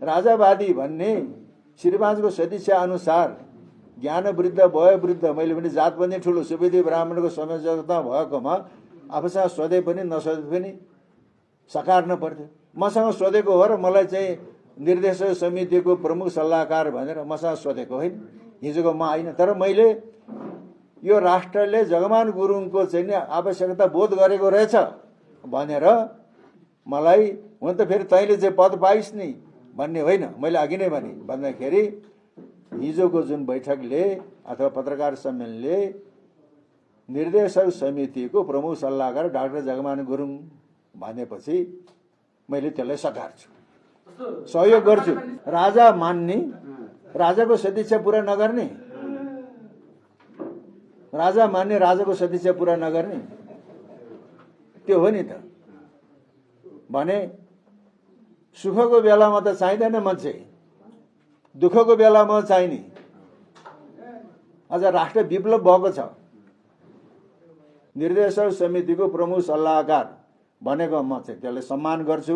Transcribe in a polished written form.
राजावादी भन्ने श्रीपाँचको सदिच्छा अनुसार ज्ञान वृद्ध भयो वृद्ध मैले पनि जात पनि ठुलो सुवेदी ब्राह्मणको संयोजकता भएकोमा आफूसँग सोधे पनि नसोधे पनि सकार्न पर्थ्यो। मसँग सोधेको हो र मलाई चाहिँ निर्देशक समितिको प्रमुख सल्लाहकार भनेर मसँग सोधेको होइन, हिजोको म होइन। तर मैले यो राष्ट्रले जगमान गुरुङको चाहिँ नि आवश्यकता बोध गरेको रहेछ भनेर मलाई, हुन त फेरि तैँले चाहिँ पद पाइस् नि भन्ने होइन, मैले अघि नै भने भन्दाखेरि हिजोको जुन बैठकले अथवा पत्रकार सम्मेलनले निर्देशक समितिको प्रमुख सल्लाहकार डाक्टर जगमान गुरुङ भनेपछि मैले त्यसलाई सकार्छु, सहयोग गर्छु। राजा मान्ने, राजाको सदिच्छा पुरा नगर्ने, राजा मान्ने राजाको सदिच्छा पुरा नगर्ने, त्यो हो नि त। भने सुखको बेलामा त चाहिँदैन मान्छे, दुःखको बेलामा चाहिने। अझ राष्ट्र विप्लव भएको छ, निर्देशक समितिको प्रमुख सल्लाहकार भनेको म चाहिँ त्यसलाई सम्मान गर्छु।